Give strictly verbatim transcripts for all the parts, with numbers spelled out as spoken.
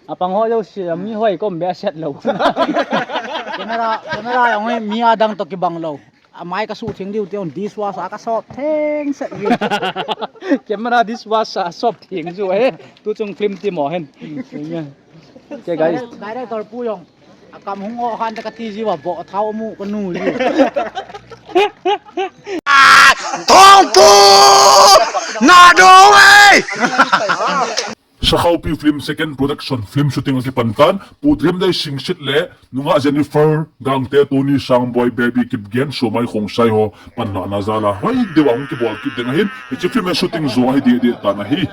Apang ho jouse, mi hoi kom be set lou. Camera, camera jong hi mi adang toh kibang lou. Amai kasuh theng diu teng dishwasher kasop theng set diu. Camera dishwasher sop theng ju ahi. Tuchung film team ho hin. Okay, guys. Director pu jong akam hung o khan ta kati jiuva, bohthao mu kanu ji. Thongpu! Nadong ei! Sahaupi Film Second Production film shooting akipan tan, Pu Tremdei Singsit le nungah Jennifer, Gangte Tony, Sangboi, Baby Kipgen, Somai Khongsai ho panlahna jal a hoi deuh a hung kibol kit ding ahin, hiche film hi shooting jo ahi deh deh tan ahi.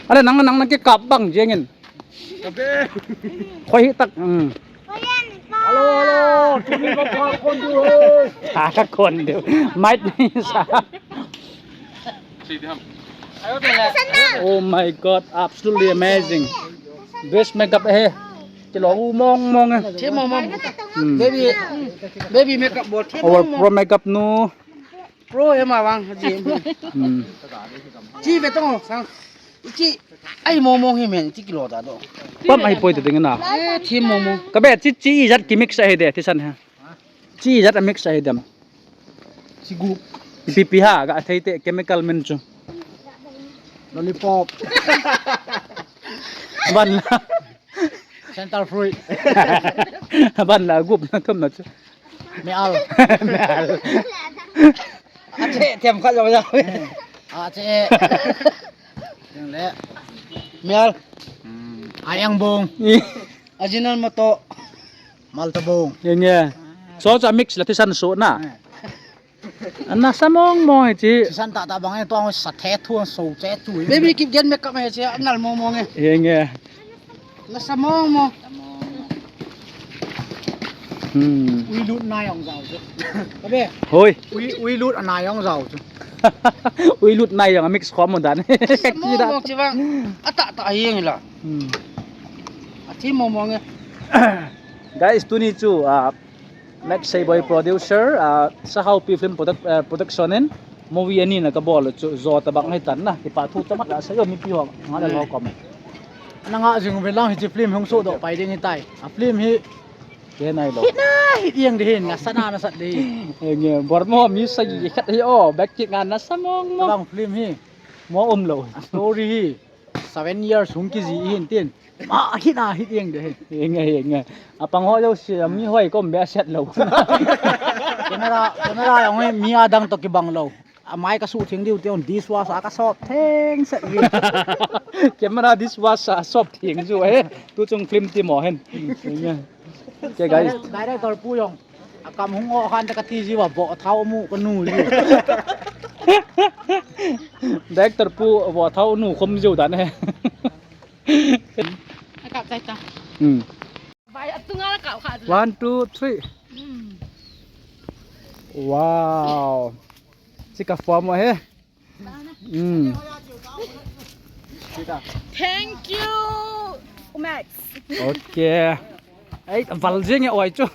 Ale nang, nang, nang kikap bang jeng in. Khoi hi tak, um. Hello, hello. Tuni ka pha kon diu he. Pha ka kon diu. Might be sa. Oh my God, absolutely amazing. Best makeup ahi. Kilo u mong mong e. Thim mong mong. Hmm. Baby, baby makeup bol thim mong mong. Our pro makeup nu. Pro ema vang, ji. Hmm. Chi ve tong sang. Chi ai mong mong hi men, chi kilo ta do. Pam ai poi te ding na. Eh, thim mong mong. Ka be chi chi ijat ki mix ahi de, thisan ha. Chi ijat a mix ahi dem. Chi gu. Pi pi ha, ga thei te chemical men chu. Lollipop. Ban la. Central fruit. Ban la gup na thum na chu. Me al. Me al. Ache, them khat jong jong. Ache. Jong le. Me al. Hmm. Ayang bong. Ajinomoto. Malta bong. Yeng e. So cha mix la thisan so na. Eh. Ana sa mong mong e chi. Thisan tah tah bang e, tuang sa the thu so che chu. Baby Kipgen makeup e che, anal mong mong e. Yeng e. Nasa mong mong. Hmm. Ui lut nai ong jao chu. Ka be. Hoi. Ui, ui lut anai ong jao chu. Ui lut nai ong mix khom mo dan. Nasa mong mong chi vang. Ata ta hi eng la. Hmm. Athi mong mong e. Guys, tuni chu, ah, Max Seiboi producer, ah, Sahaupi Film Product-, ah, Production in movie ani na kabol chu jo tabang ahi tan na. Kipa thu chamat la sa yo mipi ho nga le lo kom. Nanga jing ve lang hiche film hung so do pai ding hi tai. A film hi ke nai lo. Hit na hit yeng de hin, nasa na nasat de hin. Enge, Bormo mi sa gi khat hi o, back kick nga nasa mong mong. Bang film hi. Mo um lo. A story hi. Seven years hung kiji hin tin. Ma hit na hit yeng de hin. Yeng e, yeng e. Apang ho jouse, mi hoi kom be set lou. Camera, camera jong hi mi adang toh kibang lou. Amai kasuh theng diu teng dishwasher kasop theng set diu. Camera dishwasher sop theng ju ahi. Tuchung film team ho hin. Yeng e. Okay, guys. Director pu jong akam hung o khan ta kati jiuva, bohthao mu kanu ji. Director pu bohthao nu khom jiu dan ahi. Akap chai ta. Hmm. Vai atunga la kap kha. One, two, three. Hmm. Wow. Chika form ahi. Mm. Thank you, Max. Okay. Ei, val jing e oi chu.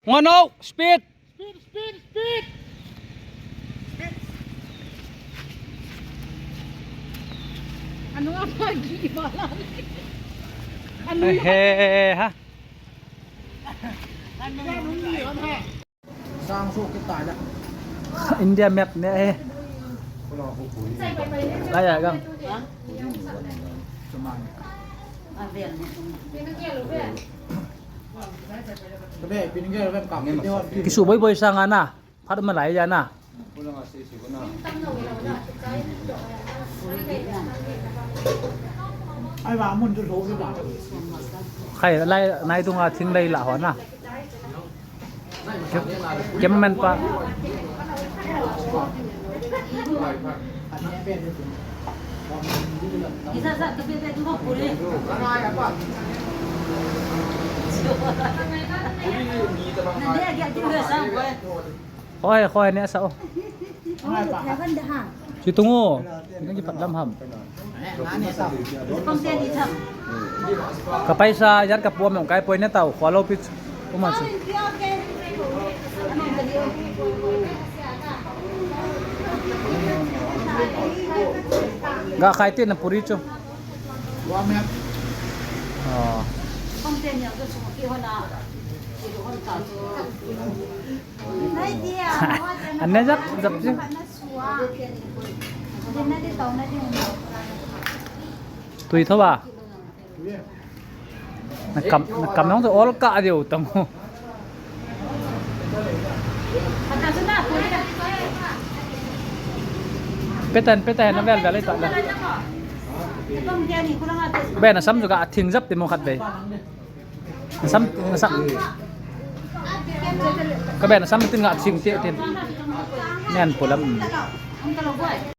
Ngono, speed. Speed, speed, speed. Anu apa gi bala? Anu. He, ha. Anu ni ha. Sang so kita la. India map ne he. Lai a gang. Kisu boi boi sang ana. Phat ma lai ja na. Khai lai nai tunga thing lai la ho na. Kem-, cameraman pa. Hoi, hoi, ne sa o. Chitung o. Nang kipat lam ham. Ka paisa yat ka puam jong kai poi ne tau, kholo pi uma chu. Ui, Ga khai te na puri chu. Oh. Anne jap jap chu. Tui tho ba. Na kam, na kam nong to ol ka diu tang. Petan, petan, na vel vel ta la. Be na sam ju ka thing jap ti mo khat be. Na sam, na sam. Ka be na sam tin nga thing te tin. Nen pulam.